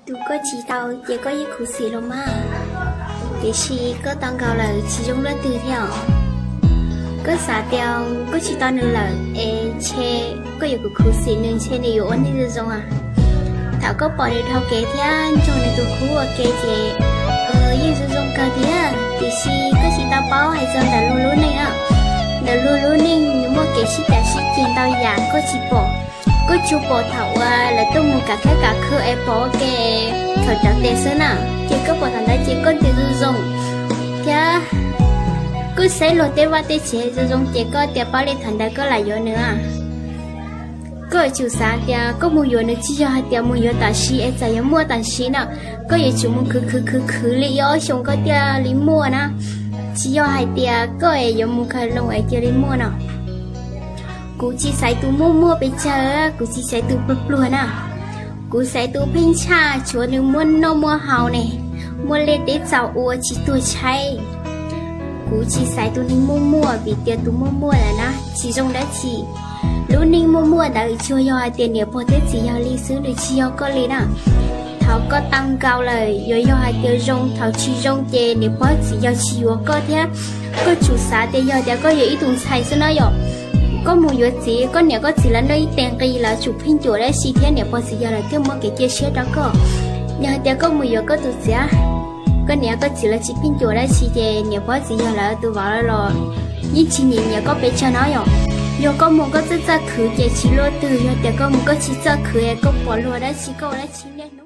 Tus koj tsis tau ces koj yeej khuv xim los mas, tiam sis koj tau nkaus lawm tsis zoo leej twg thiab os. Koj xav tias koj tsis tau nws lawm es ntshe koj yuav khuv xim nws, ntshe nws yuav ua neeg zoo zoo. Thaum koj pom nws dhau kev thiab nrog nws tus khub ua ke ces yeej zoo zoo kawg thiab, tiam sis koj tsis tau paub hais txog ntawm luag lub neej na. Ntawm luag lub neej nws muaj kev sib cav sib ceg ntau yam koj tsis pom. Koj tsuas pom thaum uas lawv tuaj mus kav khab kav khw es pom ua ke thaum cov tes xwb na, ces koj pom thaum ntawd ces koj ntws zoo zoo thiab koj saib luag tej vaj tej tsev zoo zoo ces koj tias paub li thaum ntawd koj lam yuav nws. Koj yuav tsum xav tias koj mus yuav nws tsis yog hais tias mus yuav tam sim es txawm yuav muaj tam sim na. Koj yuav tsum mus khwv khwv khwv khwv li ib ob xyoos koj thiaj li muaj na. Tsis yog hais tias koj es yuav mus khaws loo es cia li muaj no. Kuv tsis xaiv tus muaj muaj pes tsawg, kuv tsis xaiv tus pluag pluag na. Kuv xaiv tus pheej tshaj tshuav nws muaj noj muaj haus ne, muaj liaj teb txaus ua tsis tuag tshaib. Kuv tsis xaiv tus neeg muaj muaj vim tias tus muaj muaj lawm na tsis zoo dab tsi. Lub neej muaj muaj ntawd tsuas yog hais tias niam pog thiab txiv yawg li xwb, nws tsis yog koj li na. Thaum koj tau nkaus lawm yuav yog hais tias zoo, thaum tsis zoo ces niam pog txiv yawg tsis yuav koj thiab. Koj tsum xav tias yog tias koj yog ib tug ntxhais xwb na yom, koj mus yuav txiv, koj niam koj txiv lawv noj ib teg nqi lawv tsum pheej cuam dab tsi thiab niam pog txiv yawg lawv thiaj muab kev cia siab rau koj. Yog hais tias koj mus yuav koj tus txiv, koj niam koj txiv lawv tsis pheej cuam dab tsi ces niam pog txiv yawg lawv tus vauv los yeej tsis nyiam nyiam koj pes tsawg no yom. Yog koj mus koj txawj txawj khwv ces tsis luaj twg, yog tias koj mus koj tsis txawj khwv es koj pom luag dab tsi koj ua dab tsi niaj hnub.